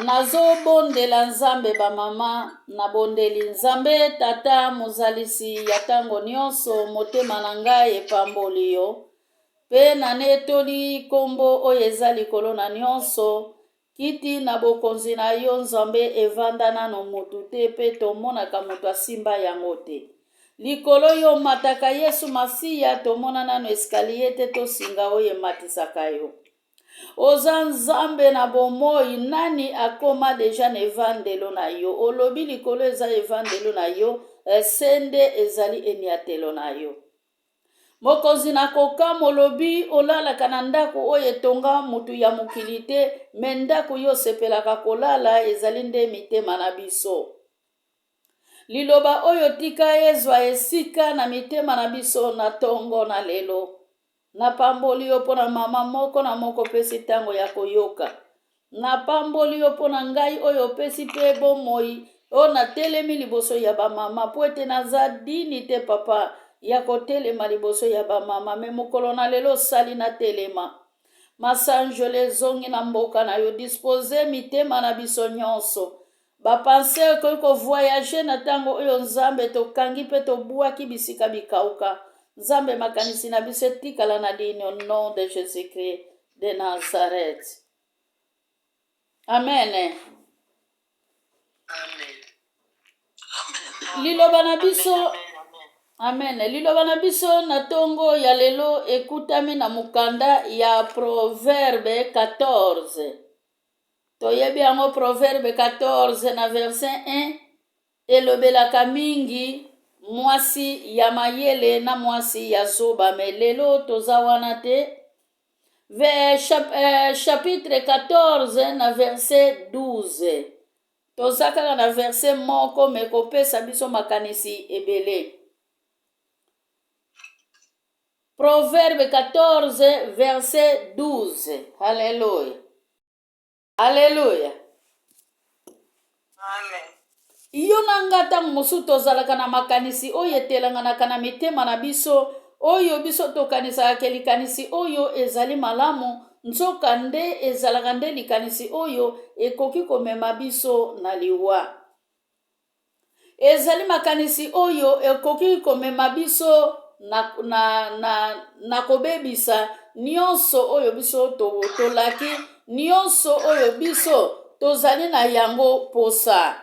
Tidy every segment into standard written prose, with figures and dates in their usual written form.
Nazobondela Nzambe ba mama, nabondeli Nzambe Tata mozalisi ya tango nionso, motema na ngai epamboli yo, pe nanetoli kombo oyo eza likolo na nionso, kiti na bokonzi na yo Nzambe evanda nano mutu te pe tomonaka mutu asimba yango te. Likolo yo omataka Yesu Masiya, tomona nano escalier te to singa oyo ematisaka yo. Oza Nzambe na bomoyi nani akoma deja na evandelo na yo olobi likolo eza evandelo na yo eh, se nde ezali eniatelo na yo mokonzi na kokamwa olobi olalaka na ndako oyo etonga mutu ya mokili te me ndako yo osepelaka kolala ezali nde mitema na biso liloba oyo tika ezwa esika na mitema na biso na tongo na lelo Napamboli yo mpo na mama moko na moko opesi ntango ya koyoka. Napamboli yo mpo na ngai oyo opesi mpe bomoi oyo natelemi liboso ya bamama mpo ete naza dini te papa ya kotelema liboso ya bamama me mokolo na lelo osali natelema. Masanjoli ezongi na mboka na yo dispose mitema na biso nyonso Ba pensee ekoki ko voyager na tango oyo Nzambe tokangi pe tobuaki bisika bikauka. Nzambe makanisi na biso etikala na ligne au nom de Jesus-Christ de Nazareth. Amen. Amen. Liloba na biso Amen. Liloba na biso na tongo ya lelo ekutami na mokanda ya Proverbe 14. Toyebi yango Proverbe 14 na verset 1 elobelaka mingi mwasi ya mayele na mwasi ya zoba me lelo toza wana te Ve, chap, eh, chapitre 14 na verset 12 toza kaka na verset moko me kopesa biso makanisi ebele Proverbe 14 verset 12 haleluya Aleluya. Amen. Yo na nga ntango mosusu tozalaka na makanisi oyo etelanganaka na mitema na biso, oyo biso tokanisaka ke likanisi oyo ezali malamu, nzoka nde ezalaka nde likanisi oyo ekoki komema biso na liwa. Ezali makanisi oyo ekoki komema biso na, na, na, na kobebisa nyonso oyo biso to, tolaki, nyonso oyo biso tozali na yango posa.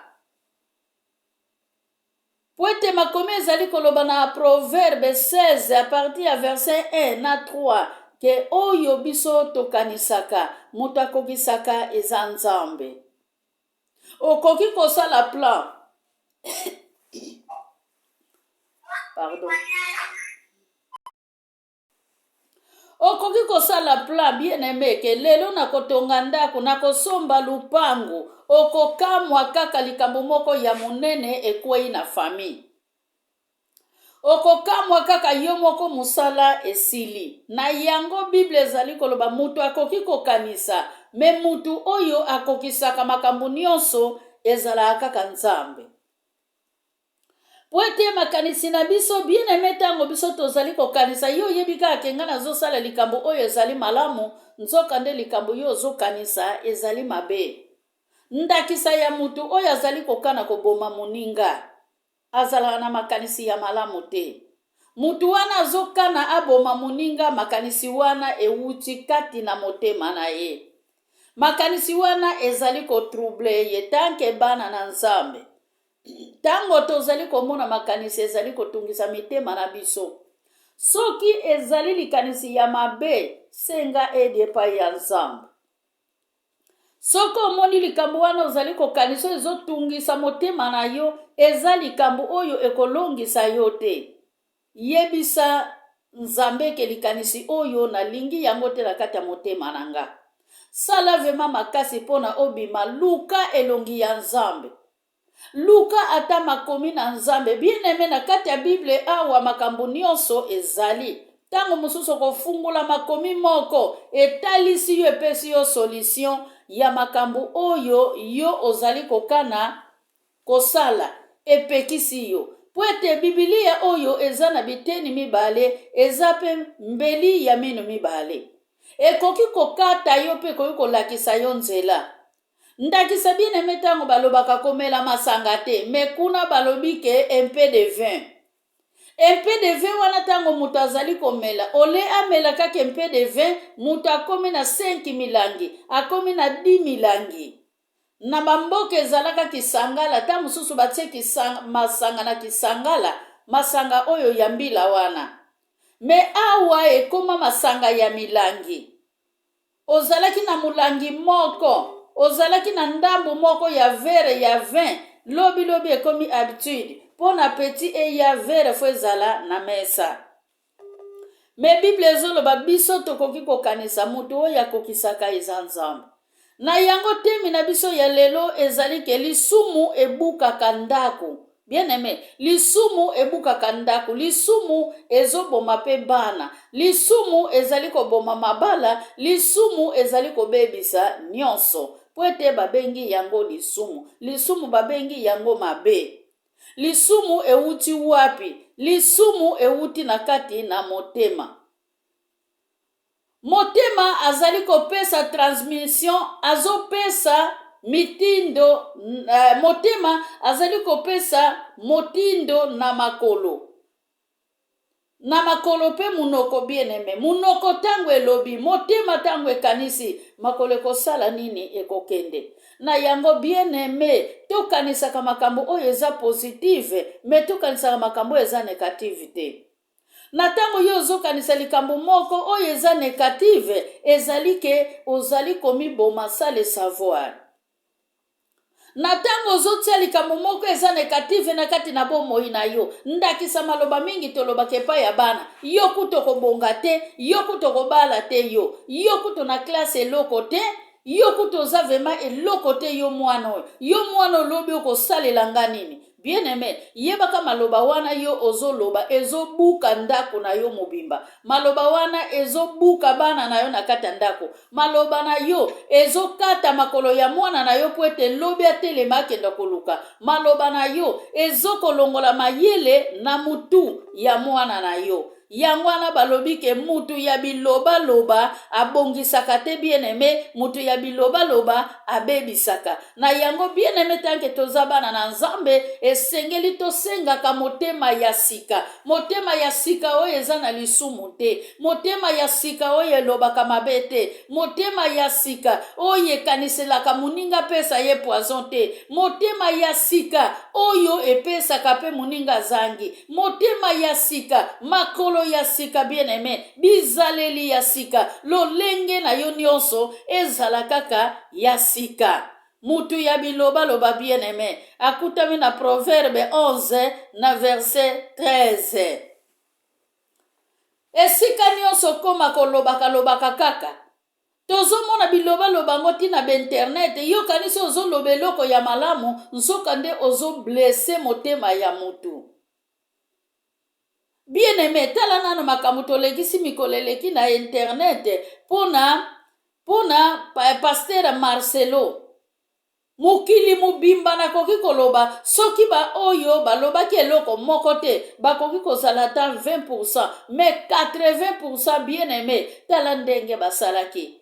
Mpo ete makomi ezali koloba na Proverbe 16 a partir ya verset 1 na 3 ke oyo biso tokanisaka moto akokisaka eza Nzambe. Okoki kosala plan. Pardon. Okoki kosala plan bien aime ke lelo nakotonga ndako, nakosomba lupangu. Okokamwa kaka likambo moko ya monene ekwei na famille. Okokamwa kaka yo moko mosala esili. Na yango Bible ezali koloba mutu akoki kokanisa me mutu oyo akokisaka makambo nionso ezalaka kaka Nzambe. Po ete makanisi na biso bien aime tango biso tozali kokanisa yo oyebi kaka ke ngai nazosala likambo oyo ezali malamu nzoka nde likambo yo ozokanisa ezali mabe. Ndakisa ya mutu oyo azali kokana koboma moninga. Azalaka na makanisi ya malamu te. Mutu wana azokana aboma moninga, makanisi wana ewuti kati na motema na ye. Makanisi wana ezali ko troubler ye tant que bana na Nzambe. Tango tozali komona makanisi ezali kotungisa mitema na biso, soki ezali likanisi ya mabe, senga aide epai ya Nzambe. Soki omoni likambo wana ozali kokanisa oyo ezotungisa motema na yo, eza likambo oyo ekolongisa yo te. Yebisa Nzambe ke likanisi oyo nalingi yango te na kati ya motema na nga. Sala vraiment makasi pona obima, luka elongi ya Nzambe. Luka ata makomi na Nzambe. Bien aime, na kati ya Bible awa makambo nionso ezali. Tango mosusu okofungola makomi moko etalisi yo, epesi yo solution ya makambo oyo yo ozali kokana kosala, epekisi yo. Mpo ete Bibilia oyo eza na biteni mibale, eza mpe mbeli ya mino mibale. Ekoki kokata yo mpe ekoki kolakisa yo nzela. Ndakisa bien aime ntango balobaka komela masanga te mais kuna balobi ke un peu de vin. Un peu de vin wana ntango moto azali komela ole amela kaka un peu de vin moto akomi na 5 milangi akomi na 10 milangi. Na bamboka ezalaka kisangala ntango mosusu batie kisang, masanga na kisangala masanga oyo ya mbila wana me awa ekoma masanga ya milangi. Ozalaki na molangi moko, ozalaki na ndambo moko ya vere ya vin, lobi lobi ekomi habitude mpo na petit eya vere fo ezala na mesa. Me Bible ezoloba biso tokoki kokanisa moto oyo akokisaka eza Nzambe. Na yango temi na biso ya lelo ezali ke lisumu ebukaka ndako. Bien aime, lisumu ebukaka ndako, lisumu ezoboma pe bana, lisumu ezali koboma mabala, lisumu ezali kobebisa nyonso. Po ete babengi yango lisumu, lisumu babengi yango mabe. Lisumu ewuti wapi? Lisumu ewuti na kati na motema. Motema azali kopesa transmission, azopesa mitindo, eh, motema azali kopesa motindo na makolo. Na makolo mpe monoko bien aime. Monoko ntango elobi, motema ntango ekanisi, makolo ekosala nini? Ekokende. Na yango bien aime, tokanisaka makambo oyo eza positive, me tokanisaka makambo oyo eza negative te. Na ntango yo ozokanisa likambo moko oyo eza negative, ezali ke ozali komiboma sans le savoir. Na ntango ozotia likambo moko eza negative na kati na bomoi na yo, ndakisa maloba mingi tolobaka epai ya bana, yo kutu okobonga te, yo kutu okobala te, yo yo kutu na classe eloko te, yo kutu oza vraiment eloko te, yo mwana oyo, yo mwana olobi okosalela nga nini? Bien aime, yebaka maloba wana yo ozoloba ezobuka ndako na yo mobimba. Maloba wana ezobuka bana na yo na kati ya ndako. Maloba na yo ezokata makolo ya mwana na yo mpo ete lobi atelema akenda koluka. Maloba na yo ezokolongola mayele na mutu ya mwana na yo. Yango wana balobi ke mutu ya bilobaloba abongisaka te bien aime, mutu ya bilobaloba abebisaka. Na yango bien aime, tanke toza bana na Nzambe, esengeli tosengaka motema ya sika, motema ya sika oyo eza na lisumu te, motema ya sika oyo elobaka mabe te, motema ya sika oyo ekaniselaka moninga apesa ye poison te, motema ya sika oyo epesaka pe moninga azangi. Motema ya sika, makolo ya sika, bien-aime, bizaleli ya sika, lolenge na yo nyonso ezala kaka ya sika. Mutu ya bilobaloba, bien-aime, akutami na Proverbe 11 na verset 13. Esika nyonso okoma kolobaka lobaka kaka. Tozomona bilobaloba yango ti na ba internet, yo okanisi ozoloba eloko ya malamu, nzoka nde ozo blesse motema ya mutu. Bien aime, tala nano makambo tolekisi mikolo eleki na internet pona pona pasteur Marcelo. Mokili mobimba nakoki koloba soki ba oyo balobaki eloko moko te bakoki kozala ata 20 pourcent mais 80 pourcent bien aime tala ndenge basalaki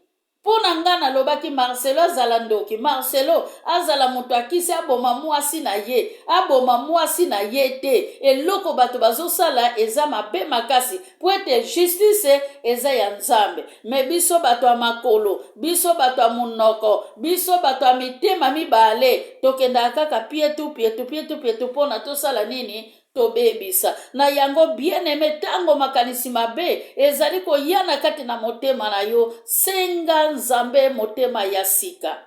mpo na nga nalobaki Marcelo azala ndoki Marcelo azala moto akisi aboma mwasi na ye aboma mwasi na ye te eloko bato bazosala eza mabe makasi mpo ete justice eza ya Nzambe. Me biso bato ya makolo, biso bato ya monoko, biso bato ya mitema mibale, tokendaka kaka pietu pietu pietu pietu mpo na tosala nini? Tobebisa. Na yango, bien-aime, ntango makanisi mabe ezali koya na kati na motema na yo, senga Nzambe motema ya sika.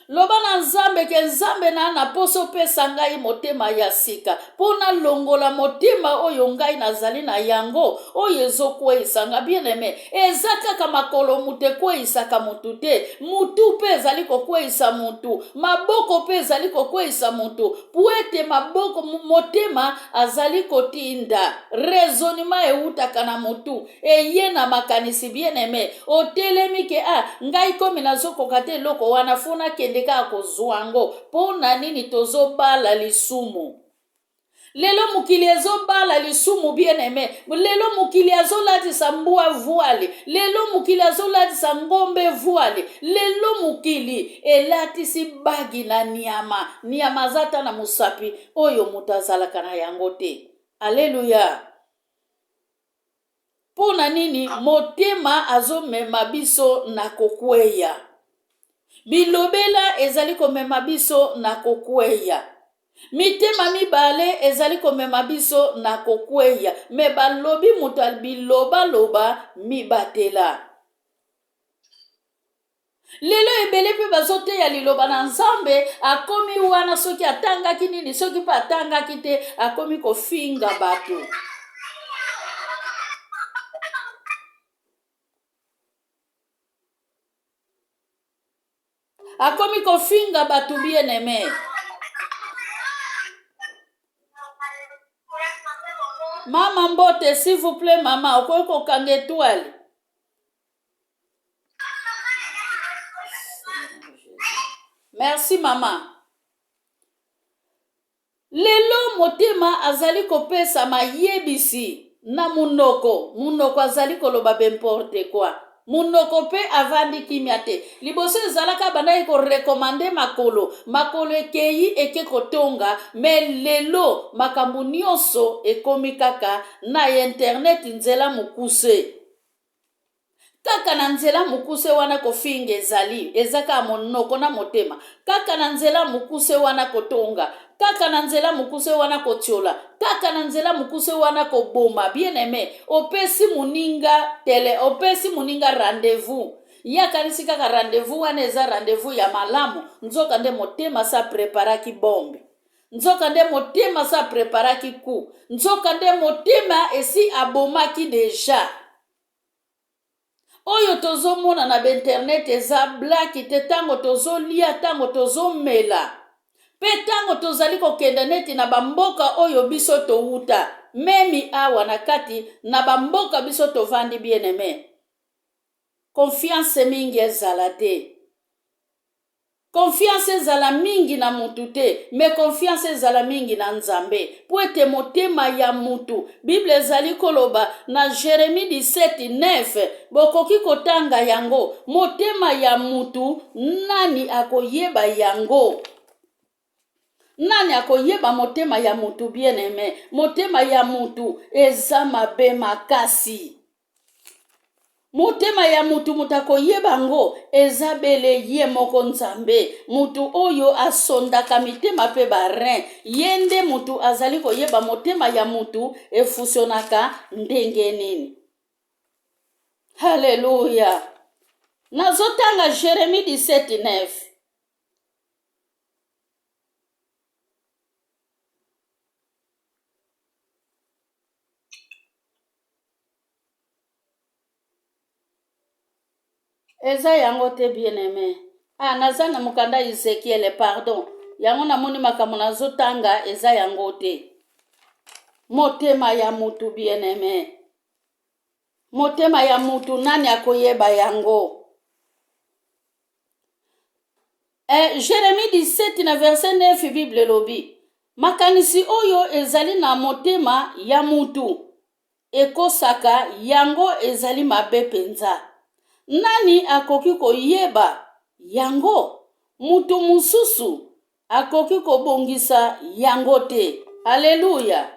Loba na Nzambe ke Nzambe na na posa opesa ngai motema ya sika mpo nalongola motema oyo ngai nazali na yango oyo ezokweisa nga. Bien aime, eza kaka makolo moto ekweisaka motu te, mutu mpe ezali kokweisa motu, maboko mpe ezali kokweisa motu, mpo ete maboko motema azali kotinda raisonnement ewutaka na motu eye na makanisi. Bien aime, otelemi ke ah ngai komi nazokoka te eloko wana fo nakende kaka kozwa yango. Mpo na nini tozobala lisumu? Lelo mokili ezobala lisumu bien aime. Lelo mokili azolatisa mbwa voile. Lelo mokili azolatisa ngombe voile. Lelo mokili elatisi bagi na nyama. Nyama aza ata na mosapi oyo moto azalaka na yango te. Aleluya. Mpo na nini motema azomema biso na kokweya? Bilobela ezali komema biso na kokweya. Mitema mibale ezali komema biso na kokweya. Me balobi moto ya bilobaloba mibatela. Lelo ebele mpe bazoteya liloba na Nzambe, akomi wana soki atangaki nini, soki mpe atangaki te, akomi kofinga bato. Akomi kofinga bato bien aime. Mama mbote, s'il vous plaît mama, okoki kokanga etoile. Merci mama. Lelo motema azali kopesa mayebisi na munoko, munoko azali koloba b'importe quoi. Munoko pe avandi kimia te. Liboso ezalaka abandaki ko recommander makolo, makolo ekeyi eke kotonga, mais lelo makambo nionso ekomi kaka na internet nzela mokuse. Kaka na nzela mokuse wana kofinga ezali, eza kaka monoko na motema. Kaka na nzela mokuse wana kotonga, kaka na nzela mokuse wana kotiola, kaka na nzela mokuse wana koboma. Bien aime, opesi moninga tele, opesi moninga rendez-vous. Ye akanisi kaka rendez-vous wana eza rendez-vous ya malamu, nzoka nde motema sa preparaki bombe. Nzoka nde motema sa preparaki coup. Nzoka nde motema esi abomaki deja. Oyo tozomona na bainternet eza blaki te ntango tozolia, ntango tozomela, mpe ntango tozali kokenda neti na bamboka oyo biso towuta, memi awa na kati na bamboka biso tovandi bien aime, confiance mingi ezala te. Confiance ezala mingi na mutu te, mais confiance ezala mingi na Nzambe. Po ete motema ya mutu, Bible ezali koloba na Jeremie 17, 9, bokoki kotanga yango, motema ya mutu nani akoyeba yango? Nani akoyeba motema ya mutu bien aime? Motema ya mutu eza mabe makasi. Motema ya mutu moto akoyeba yango eza bele ye moko Nzambe, mutu oyo asondaka mitema pe ba rein, ye nde mutu azali koyeba motema ya mutu efusionaka ndenge nini. Haleluya! Nazotanga Jeremie 17 9. Eza yango te bien aime. Ah naza na mokanda Ezekiel pardon. Yango namoni makambo nazotanga eza yango te. Motema ya mutu bien aime. Motema ya mutu nani akoyeba yango? Eh, Jeremie 17 na verset 9 Bible elobi makanisi oyo ezali na motema ya mutu ekosaka yango ezali mabe mpenza. Nani akoki koyeba yango? Moto mosusu akoki kobongisa yango te. Aleluya!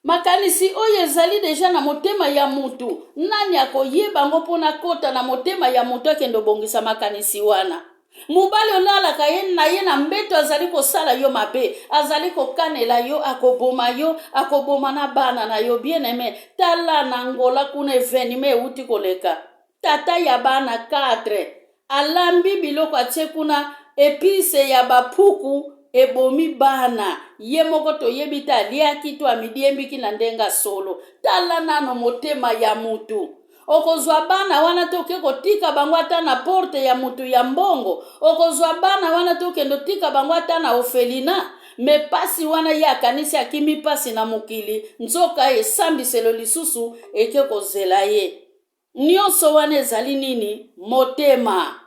Makanisi oyo ezali deja na motema ya mutu, nani akoyeba yango mpo nakota na motema ya mutu akende obongisa makanisi wana? Mobali olalaka ye na ye na mbeto azali kosala yo mabe, azali kokanela yo, akoboma yo, akoboma na bana na yo. Bien aime, tala na Angola kuna evenime ewuti koleka. Tata ya bana 4 alambi biloko atie kuna epice ya ba puku ebomi bana ye moko toyebi te aliaki to amidiembiki na ndenge ya solo. Tala nano motema ya mutu. Okozwa bana wana te oke kotika bango ata na porte ya mutu ya mbongo. Okozwa bana wana te okende otika bango ata na ofelina. Me pasi wana ye akanisi akimi pasi na mokili, nzoka esambiselo lisusu eke kozela ye. Nionso wana ezali nini? Motema.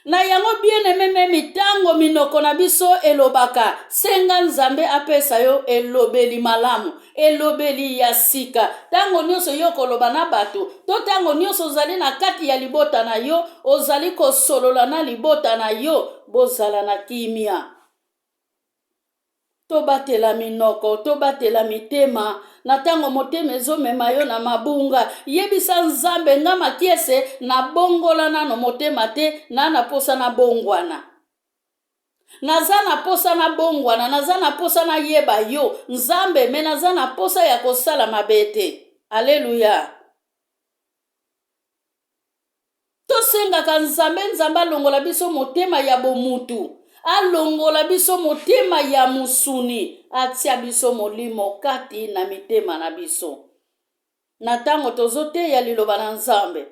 Na yango bien-aime meme tango minoko na biso elobaka, senga Nzambe apesa yo elobeli malamu, elobeli ya sika. Tango nionso yo okoloba na bato, to tango nionso ozali na kati ya libota na yo, ozali kosolola na libota na yo, bozala na kimia. Tobatela minoko, tobatela mitema. Na ntango motema ezomema yo na mabunga, yebisa Nzambe, nga Makiese, nabongola nano motema te, na na posa nabongwana. Naza na posa nabongwana, naza na posa nayeba yo, Nzambe, me naza na posa ya kosala mabe te. Aleluya. Tosengaka Nzambe, Nzambe alongola biso motema ya bomutu, alongola biso motema ya mosuni, atia biso molimo kati na mitema na biso. Na ntango tozoteya liloba na Nzambe,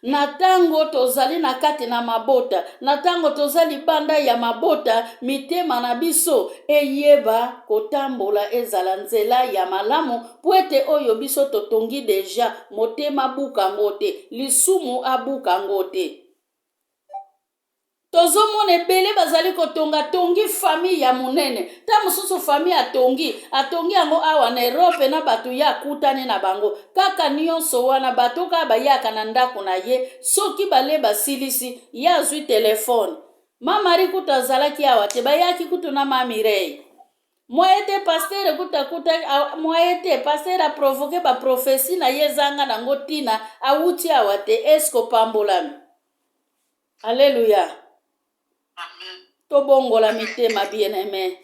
na ntango tozali na kati na mabota, na ntango toza libanda ya mabota, mitema na biso eyeba kotambola ezala nzela ya malamu mpo ete oyo biso totongi deja motema abuka yango te, lisumu abuka yango te. Tozomona ebele bazali kotonga tongi famille ya monene, ta mosusu famille atongi atongi yango awa na Europe na bato ye akutani na bango kaka nyonso wana, bato kaka bayaka na ndako na ye, soki bale basilisi ye azwi telefone. Ma Marie kutu azalaki awa te, bayaki kutu na ma Mireille. Moyen te pasteur kutu akuta moyen te pasteur a provoquer ba prophetie na ye ezanga nango tina awuti awa te est-ce opambolami? Alleluia. Tobongola mitema bien aime.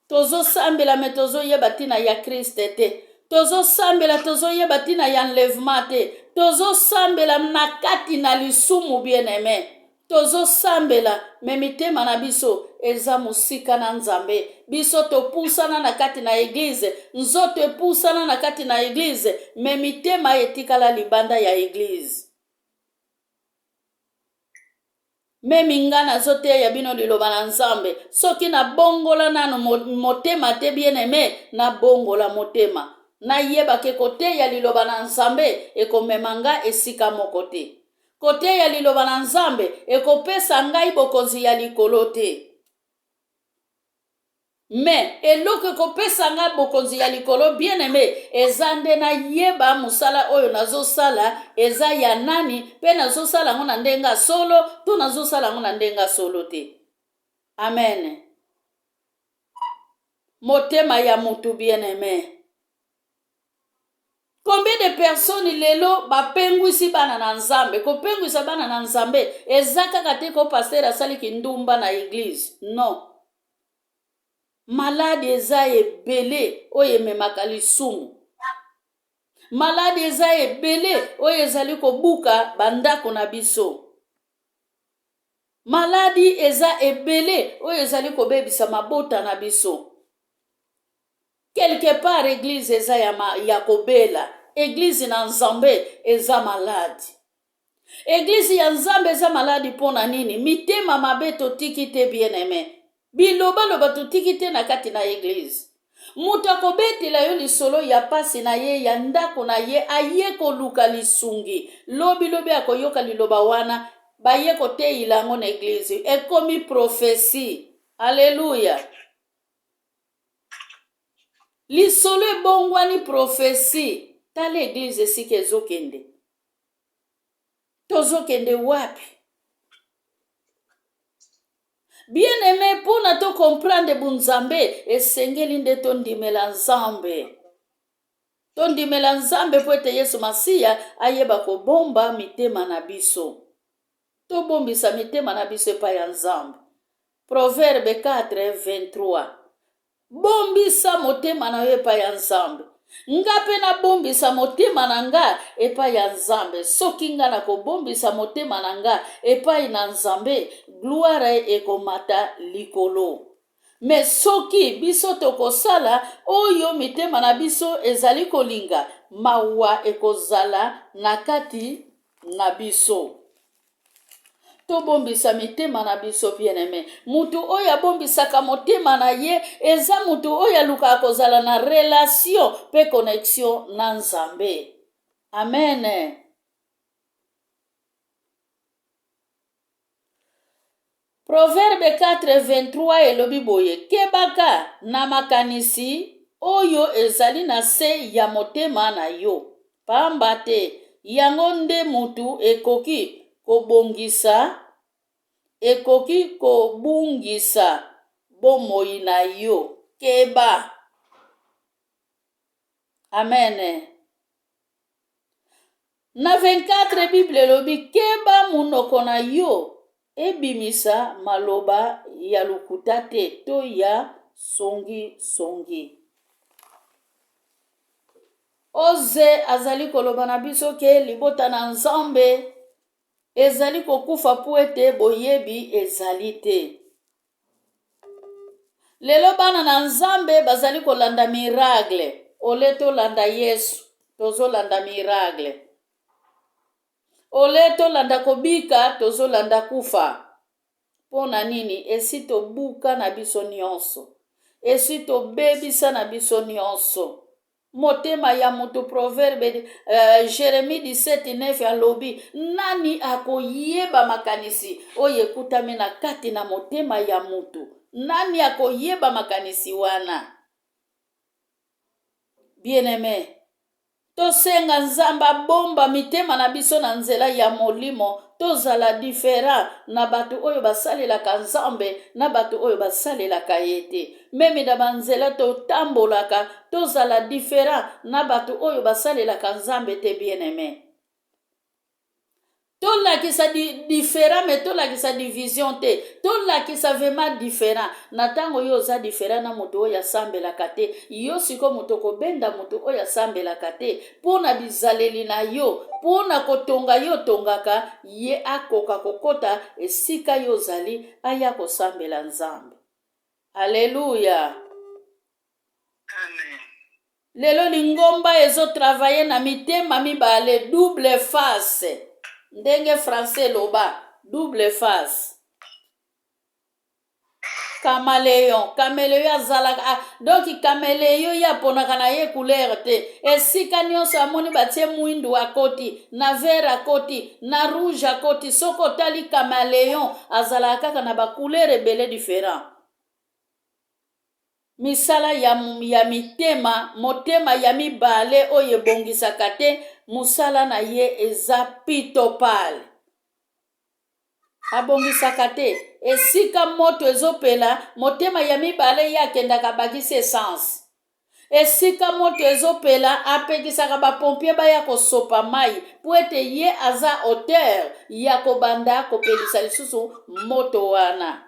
Tozosambela me tozoyeba tina ya Christ te. Tozosambela tozoyeba tina ya enlèvement te. Tozosambela na kati na lisumu bien aime. Tozosambela me mitema na biso eza mosika na Nzambe. Biso topusana na kati na eglise, nzoto epusana na kati na eglise, me mitema etikala libanda ya eglise. Meme nga nazoteya bino liloba na Nzambe, soki nabongola nanu motema te bien aime, nabongola motema. Nayeba ke koteya liloba na Nzambe ekomema nga esika moko te. Koteya liloba na Nzambe ekopesa ngai bokonzi ya likolo te. Mais eloko ekopesa nga bokonzi ya likolo bien aime eza nde nayeba mosala oyo nazosala eza ya nani mpe nazosala yango na ndenge ya solo to nazosala yango na ndenge ya solo te. Amen. Motema ya mutu bien aime. Combien de personnes lelo bapengwisi bana na Nzambe? Kopengwisa bana na Nzambe eza kaka te ko pasteur asali kindumba na eglise. Non. Maladi eza ebele oyo ememaka lisumu. Maladi eza ebele oyo ezali kobuka bandako na biso. Maladi eza ebele oyo ezali kobebisa mabota na biso. Quelque part eglise eza ya, ma, ya kobela. Eglise na Nzambe eza maladi. Eglise ya Nzambe eza maladi mpo na nini? Mitema mabe totiki te bien aime. Bilobaloba totiki te na kati na eglise. Moto akobetela yo lisolo ya pasi na ye ya ndako na ye aye koluka lisungi. Lobi lobi akoyoka liloba wana baye koteyila yango na eglise. Ekomi prophetie. Alleluia. Lisolo ebongwani prophetie. Tala eglise esika ezokende. Tozokende wapi? Bien aime, mpona to comprendre bunzambe esengeli nde tondimela Nzambe. Tondimela Nzambe mpo ete Yesu Masiya ayeba kobomba mitema na biso. Tobombisa mitema na biso epai ya Nzambe. Proverbe 4:23. Bombisa motema na yo epai ya Nzambe. Nga mpe nabombisa motema na nga epai ya Nzambe. Soki nga nakobombisa motema na nga epai na Nzambe, gloire ekomata likolo. Me soki biso tokosala oyo mitema na biso ezali kolinga, mawa ekozala na kati na biso. Tobombisa mitema na biso bien aime. Mutu oyo abombisaka motema na ye eza mutu oyo alukaka kozala na relation pe connexion na Nzambe. Amen. Proverbe 4:23 elobi boye, Kebaka na makanisi oyo ezali na se ya motema na yo, pamba te yango nde mutu ekoki kobongisa, ekoki kobungisa bomoi na yo. Keba! Amen. Na 24 Bible elobi keba monoko na yo ebimisa maloba ya lokuta te to ya songi songi. Oze azali koloba na biso ke libota na Nzambe ezali kokufa mpo ete boyebi ezali te. Lelo bana na Nzambe bazali kolanda miracle ole tolanda Yesu, tozolanda miracle. Ole tolanda kobika, tozolanda kufa. Mpo na nini? Esi tobuka na biso nyonso, esi tobebisa na biso nyonso. Motema ya moto proverbe uh, Jeremie 17 9 alobi nani akoyeba makanisi oyo ekutami na kati na motema ya moto? Nani akoyeba makanisi wana? Bien-aime, Tosenga Nzambe abomba mitema na biso na nzela ya Molimo, tozala different na bato oyo basalelaka Nzambe na bato oyo basalelaka ye te. Meme na banzela totambolaka, tozala different na bato oyo basalelaka Nzambe te, bien-aime. Tolakisa di, different mais tolakisa division te, tolakisa vraiment different. Na ntango yo oza different na moto oyo asambelaka te, yo siko moto okobenda moto oyo asambelaka te mpo na bizaleli na yo, mpo na kotonga yo otongaka ye, akoka kokota esika yo ozali, aya kosambela Nzambe. Aleluya. Amen. Lelo lingomba ezo travailler na mitema mibale, double face, ndenge français eloba double face. Camaleon, cameleon azalaka ah, donc cameleon ye aponaka na ye couleur te. Esika nyonso amoni batie mwindu akoti, na vert akoti, na rouge akoti. Soki otali camaleon azalaka kaka na ba couleur ebele different. Misala ya, ya mitema, motema ya mibale oyo ebongisaka te, mosala na ye eza pitopale. Abongisaka te. Esika moto ezopela, motema ya mibale ye akendaka abakisi essence. Esika moto ezopela, apekisaka bapompier baya kosopa mai mpo ete ye aza auteur ya kobanda kopelisa lisusu moto wana.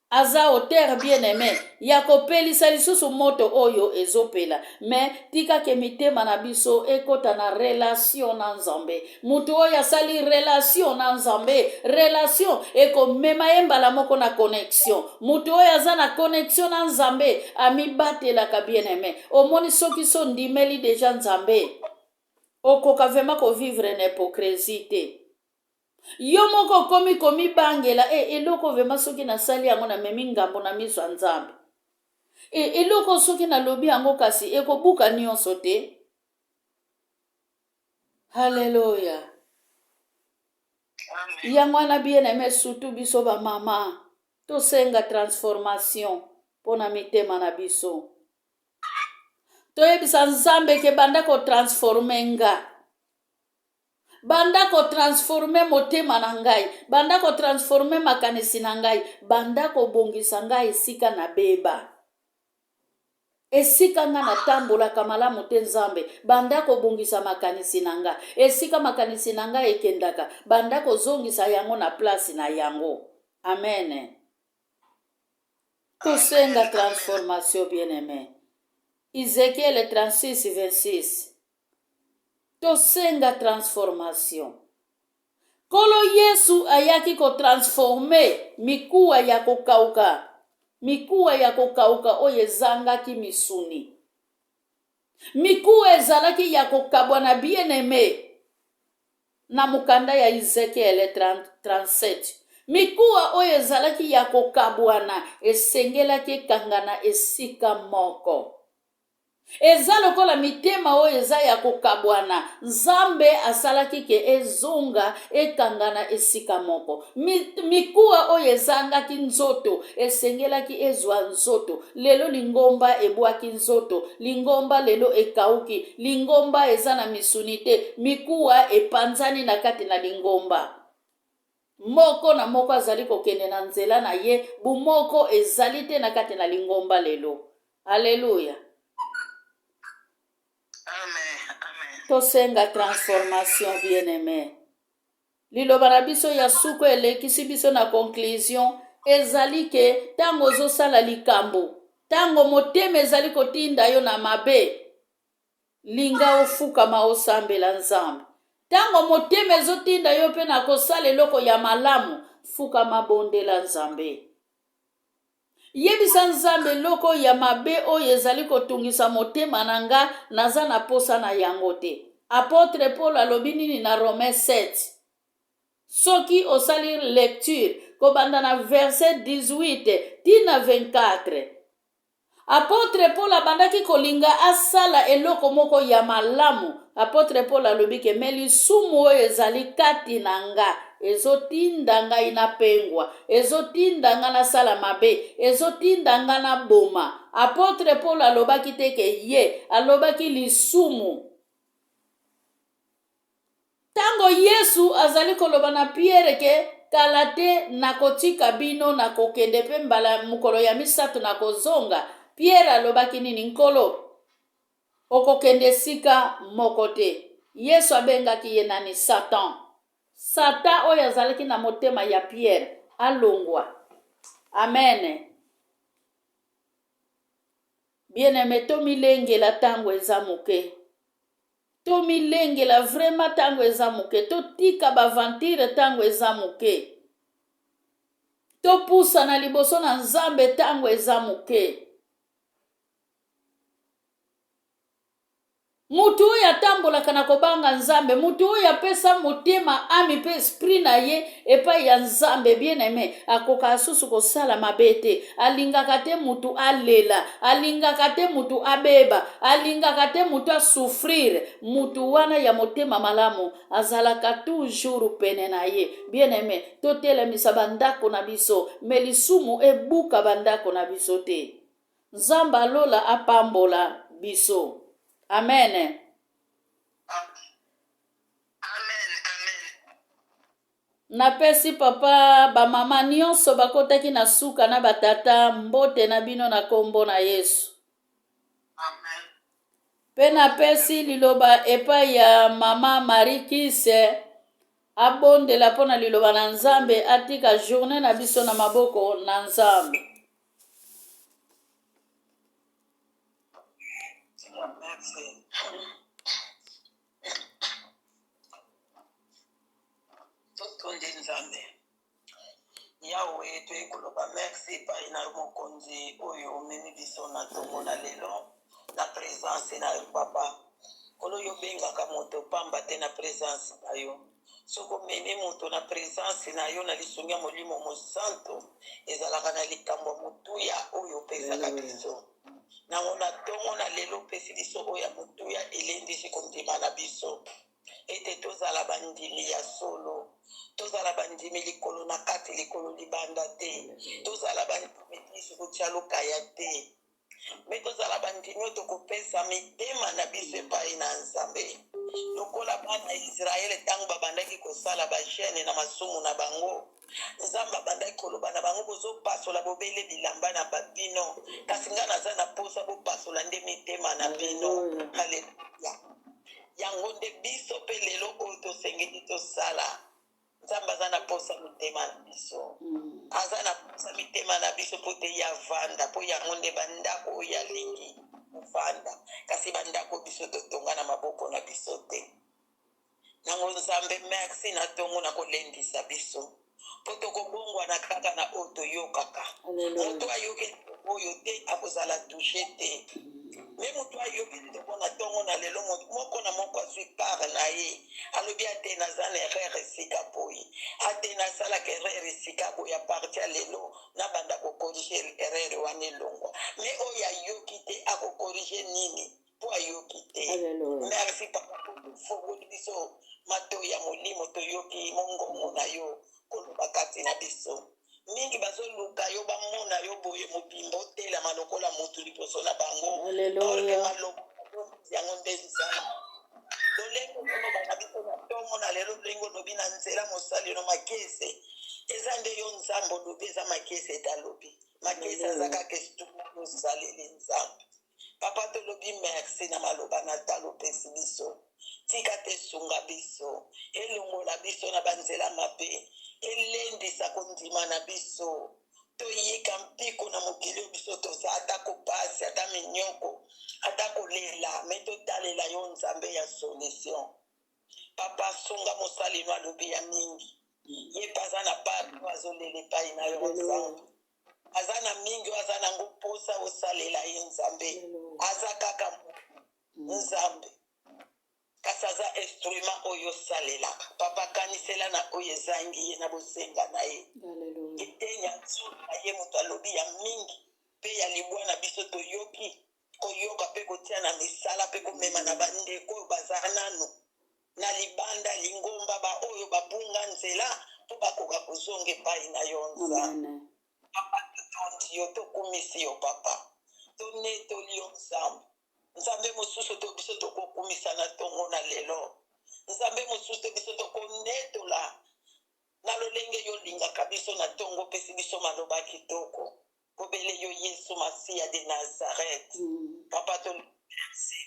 Aza auteur bien aime ya kopelisa lisusu moto oyo ezopela mais tika ke mitema na biso ekota na relation na Nzambe. Mutu oyo asali relation na Nzambe, relation ekomema ye mbala moko na connexion. Mutu oyo aza na connexion na Nzambe amibatelaka bien aime. Omoni soki so ndimeli deja Nzambe, okoka vraiment ko vivre na hypocrisie te. Yo moko okomi komibangela e eloko vrema soki nasali yango namemi ngambo na miso ya Nzambe. E eloko soki nalobi yango kasi ekobuka nyonso te. Haleluya. Yango wana bien aime surtout biso ba mama tosenga transformation mpo na mitema na biso. Toyebisa Nzambe ke banda kotransforme nga. Banda ko transformer motema na ngai, banda ko transformer makanisi na ngai, banda kobongisa ngai esika nabeba. Esika nga natambolaka malamu te Nzambe, banda kobongisa makanisi na nga. Esika makanisi na nga ekendaka, banda kozongisa yango na place na yango. Amen. Tosenga transformation bien-aime. Ezekiel 36 26. Tosenga transformation. Nkolo Yesu ayaki ko transformer mikuwa ya kokauka, mikuwa ya kokauka oyo ezangaki misuni. Mikuwa ezalaki ya kokabwana bien aime na mokanda ya Ezekiel 37. Mikuwa oyo ezalaki ya kokabwana esengelaki ekangana esika moko. Eza lokola mitema oyo eza ya kokabwana. Nzambe asalaki ke ezonga ekangana esika moko. Mikuwa oyo ezangaki nzoto esengelaki ezwa nzoto. Lelo lingomba ebwaki nzoto, lingomba lelo ekauki, lingomba eza na misuni te, mikuwa epanzani na kati na lingomba. Moko na moko azali kokende na nzela na ye, bomoko ezali te na kati na lingomba lelo. Aleluya. Amen. Amen. Tosenga transformation bien aime. Liloba na biso ya suko elekisi biso na conclusion ezali ke ntango ozosala likambo, ntango motema ezali kotinda yo na mabe, Linga ofukama osambela Nzambe. Tango motema ezotinda yo mpe na kosala eloko ya malamu, fukama bondela Nzambe. Yebisa Nzambe eloko ya mabe oyo ezali kotungisa motema na nga, naza na posa na yango te. Apotre Paul alobi nini na Romains 7? Soki osali lecture kobanda na verset 18 ti na 24, Apotre Paul abandaki kolinga asala eloko moko ya malamu. Apotre Paul alobi ke me lisumu oyo ezali kati na nga ezotinda ngai napengwa, ezotinda nga nasala mabe, ezotinda nga naboma. Apotre Paul alobaki te ke ye alobaki lisumu. Ntango Yesu azali koloba na Piere ke kala te nakotika bino, nakokende mpe mbala mokolo ya misato nakozonga, Piere alobaki nini? Nkolo, okokende esika moko te. Yesu abengaki ye nani? Satan. Satan oyo azalaki na motema ya Piere alongwa. Amen. Bien-aime, tomilengela ntango eza moke. Tomilengela vraiment tango eza moke, totika b'aventure tango eza moke, topusana liboso na Nzambe tango eza moke. Moto oyo atambolaka na kobanga Nzambe, moto oyo apesa motema, ame mpe esprit na ye epai ya Nzambe, bien aime, akokaka susu kosala mabe te. Alingaka te mutu alela, alingaka te mutu abeba, alingaka te mutu asouffrir. Mutu wana ya motema malamu azalaka toujours pene na ye. Bien aime, totelemisa bandako na biso, me lisumu ebuka bandako na biso te. Nzambe alola apambola biso. Amen. Amen, amen. Napesi papa ba mama nionso bakotaki na suka na ba tata mbote na bino na kombo na Yesu. Amen. Pe napesi liloba epai ya mama Marie Kise abondela mpo na liloba na Nzambe atika journée na biso na maboko na Nzambe. Merci. Totondi Nzambe. Yawe, toyei koloba merci epai na yo mokonzi oyo omemi biso na ntongo na lelo na presence na yo papa. Nkolo, yo obengaka moto pamba te na presence na yo. Soki omemi moto na presence na yo na lisungi ya Molimo Mosantu, ezalaka na likambo ya motuya oyo opesaka biso. Nango na ntongo na lelo opesi biso oyo ya motuya elendisi kondima na biso ete tozala bandimi ya solo, tozala bandimi likolo na kati, likolo libanda te, tozala bandimi biso kotia lokaya te, me tozala bandimi oyo tokopesa mitema na biso epai na Nzambe, lokola bana ya Israele ntango babandaki kosala bajene na masumu na bango. Nzambe abandaki koloba na bango, bozopasola bobele bilamba na bino, kasi ngai naza na posa bopasola nde mitema na bino. Haleluya! Yango nde biso mpe lelo oyo tosengeli tosala. Nzambe aza na posa mitema na biso, aza na posa mitema na biso mpo te ye avanda, mpo yango nde bandako oyo alingi kovanda, kasi bandako biso totonga na maboko na biso te. Nango Nzambe merci na tongo na kolendisa biso po tokobongwana kaka na oyo toyokaka. Moto ayoki oyo te akozala touche te. Me moto ayoki ntongo na ntongo na lelo, moko na moko azwi part na ye, alobi ate naza na erreur esika boye, ate nasalaka erreur esika boye, apartir ya lelo nabanda kocorriger erreur wana elongwa. Me oyo ayoki te akocorriger nini mpo ayoki te? Merci papa, ofongoli biso matoi ya molimo, toyoki mongongo na yo koloba kati na biso. Mingi bazoluka yo, bamona yo boye mobimba, otelama lokola motu liboso na bango. Alleluya. Maloba yango nde Nzambe. Lolenge ozoloba na biso na ntongo na lelo, ndenge olobi na nzela mosali no Makese, eza nde yo Nzambe olobi, eza Makese ete alobi. Makese aza kaka instrument osaleli Nzambe. Papa, tolobi merci na maloba na talo opesi biso. Tika te sunga biso, elongola biso na banzela mabe, elendisa kondima na biso, toyika mpiko na mokili oyo biso toza, ata kopasi, ata minyoko, ata kolela, me totalela yo Nzambe ya solution. Papa, sunga mosali no, alobi ya mingi, ye mpe aza na part oyo azolela epai na yo Nzambe. Aza na mingi oyo aza nango mposa osalela ye Nzambe. Aza kaka Nzambe, kasi aza instrument oyo osalelaka. Papa, kanisela na oyo ezangi ye na bosenga na ye. Eteni ya nzolo na ye, moto alobi ya mingi mpe ya libwa na biso, toyoki koyoka mpe kotia na misala mpe komema na bandeko oyo baza nanu na libanda lingomba, baoyo babunga nzela, mpo bakoka kozonga epai na yo Nzambe. Papa, totondi yo, tokumisi yo papa, tonetoli yo Nzambe. Nzambe mosusu to biso tokokumisa na ntongo na lelo, Nzambe mosusu te biso tokonetola na lolenge yo olingaka biso na ntongo, opesi biso maloba kitoko, kobele yo Yesu Masiya de Nazareth. Papa, to merci,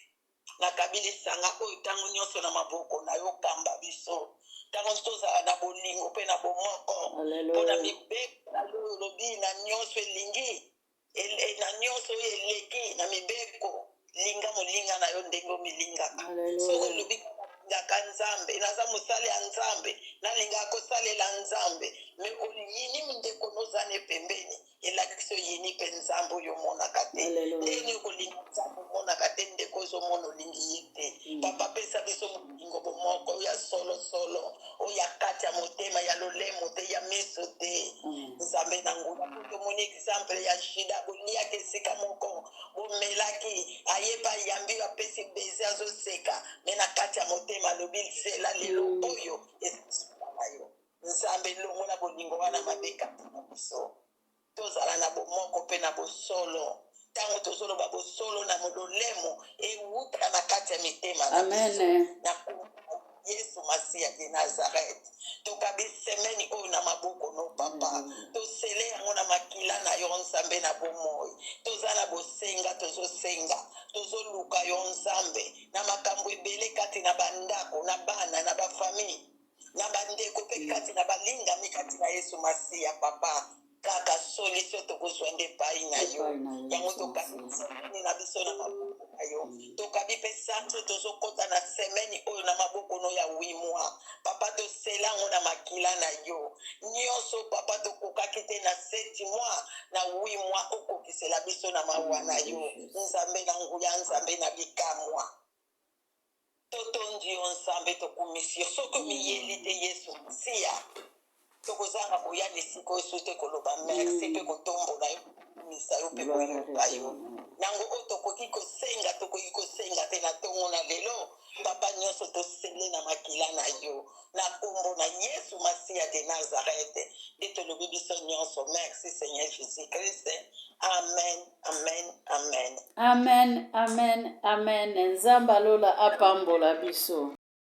nakabi lisanga oyo ntango nyonso na maboko na yo. Kamba biso ntango nyonso, tozala na bolingo mpe na bomoko mpona mibeko na yo. Olobi na nyonso elingi na nyonso oyo eleki na mibeko, linga molinga na yo ndenge omilingaka. Soki olobi nalingaka Nzambe, naza mosali ya Nzambe, nalingaka kosalela Nzambe, me oyini ndeko nozana pembeni, elakisi oyini mpe Nzambe oyo omonaka te. Ndenge okolinga Nzambe omonaka te, ndeko ozomona olingi ye te. Papa, pesa biso bolingo bomoko oyo ya solosolo, oyo ya kati ya motema, ya lolemo te, ya miso te. Nzambe na nguya, po tomoni exemple ya Juda, boliaki esika moko, bomelaki, ayeba ayambi, apesi baiser, azoseka, me na kati ya motema alobi zela lelo oyo ezasuka na yo. Nzambe, longola bolingo wana mabe kati na biso, tozala na bomoko mpe na bosolo. Ntango tozoloba bosolo na lolemo, ewuta na kati ya mitema na biso. Na Yesu Masiya de Nazareth, tokabi semaine oyo na maboko no papa, tosele yango na makila na yo Nzambe na bomoi. Toza na bosenga, tozosenga, tozoluka yo Nzambe na makambo ebele kati na bandako, na bana, na bafamille, na bandeko mpe kati na balingami kati na Yesu Masiya. Papa, kaka solution tokozwa nde epai na yo. Yango tokabi semaine na biso na maboko na yo. Tokabi mpe sanzo tozokɔta na semaine oyo na maboko no ya huit mois. Papa, tosela yango na makila na yo. Nyonso papa tokokaki te na 7 mois, na 8 mois okokisela biso na mawa na yo. Nzambe na nguya, Nzambe na bikamwa, totondi yo Nzambe, tokumisi yo. Soki omiyeli te Yesu Masiya, tokozanga koya na esika oyo so te koloba merci mpe kotombola yo, kokumisa yo mpe koyoka yo. Nango oyo tokoki kosenga, tokoki kosenga te na ntongo na lelo. Papa, nyonso tosele na makila na yo, na nkombo na Yesu Masiya de Nazareth nde tolobi biso nyonso merci, Seigneur Jésus Christ. Amen, amen, amen. Amen, amen, amen. Nzambe alola apambola biso.